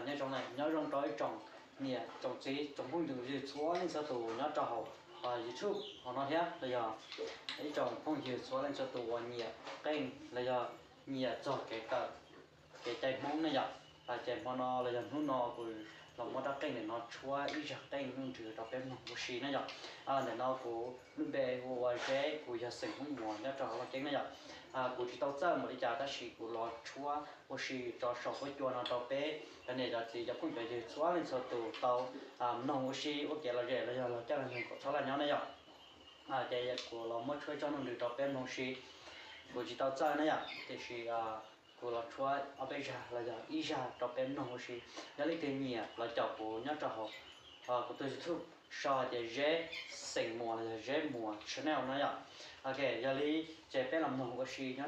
Nyob zoo, nyob zoo rau ib tsoom niam tsoom txiv tsoom phooj ywg txhua leej txhua tus nyob rau hauv YouTube hauv no thiab los yog ib tsoom phooj ywg txhua leej txhua tus uas nyiam qeej los yog nyiam txog kev kawm kev cai Hmoob na yom. Ces hmo no los yog hnub no kuv los muab rab qeej ntawm no tshuab ib zaj qeej nuj ntsws rau peb mloog ua si na yom. Ntawm no kuv lub npe hu ua Zeb, kuv yog xeem Hmoob Muas nyob rau hauv Vaj Keeb na yom. Kuv tsis tau txawj npaum li cas tab sis kuv los tshuab ua si tso saum huab cua no rau peb cov niam cov txiv cov phooj cov ywg txhua leej txhua tus tau mloog ua si ua kev lom zem los yog los coj los mloog kom txhob laj nyob na yom. Ces kuv los muab tshuab ib zaj nuj ntsws rau peb mloog si. Kuv tsis tau txawj na yom, tiam sis kuv los tshuab ob peb zaj los yog ib zaj rau peb mloog ua si. Yog leej twg nyiam los caum kuv nyob rau hauv kuv tus YouTube sau hais tias Zeb xeem Muas los yog Zeb Muas channel no yom. Ok, yog li ces peb los mloog ua si nyob